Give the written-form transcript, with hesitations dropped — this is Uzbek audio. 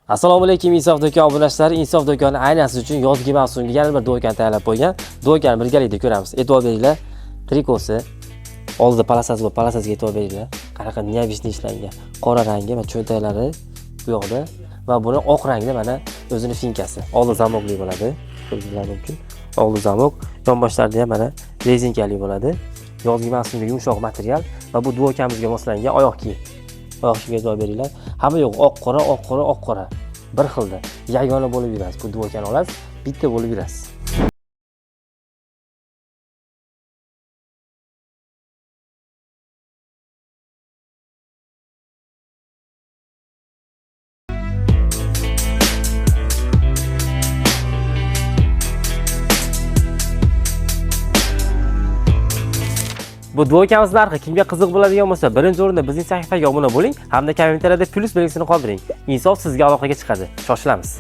Assalomu alaykum Insof do'kon obunachilari. Insof do'koni aynan siz uchun yozgi mavsumga yana bir do'kon tayyorlab qo'ygan. Do'konni birgalikda ko'ramiz. E'tibor beringlar. Trikosi oldida полоса si bor, полоса siga e'tibor beringlar. Qanaqa необычный ishlangan. Qora rangi va cho'ntaklari bu yoqda va buni oq rangda mana o'zini финка si. Oldi замок li bo'ladi. Ko'rishingiz mumkin. Oldi замок, yonboshlarida ham mana резинка li bo'ladi. Yozgi mavsumga yumshoq material va bu do'konimizga moslangan oyoq kiyim. Oyoq kiyimga e'tibor beringlar. Hamma yo'q oq qora, oq qora, oq qora. Bir xilda yagona bo'lib yurasiz. Bu do'kon olasiz, bitta bo'lib yurasiz. Bu do'konimiz narxi kimga qiziq bo'ladigan bo'lsa, birinchi o'rinda bizning sahifaga obuna bo'ling hamda kommentariyada plyus belgisini qoldiring. Insof sizga aloqaga chiqadi. Shoshilamiz.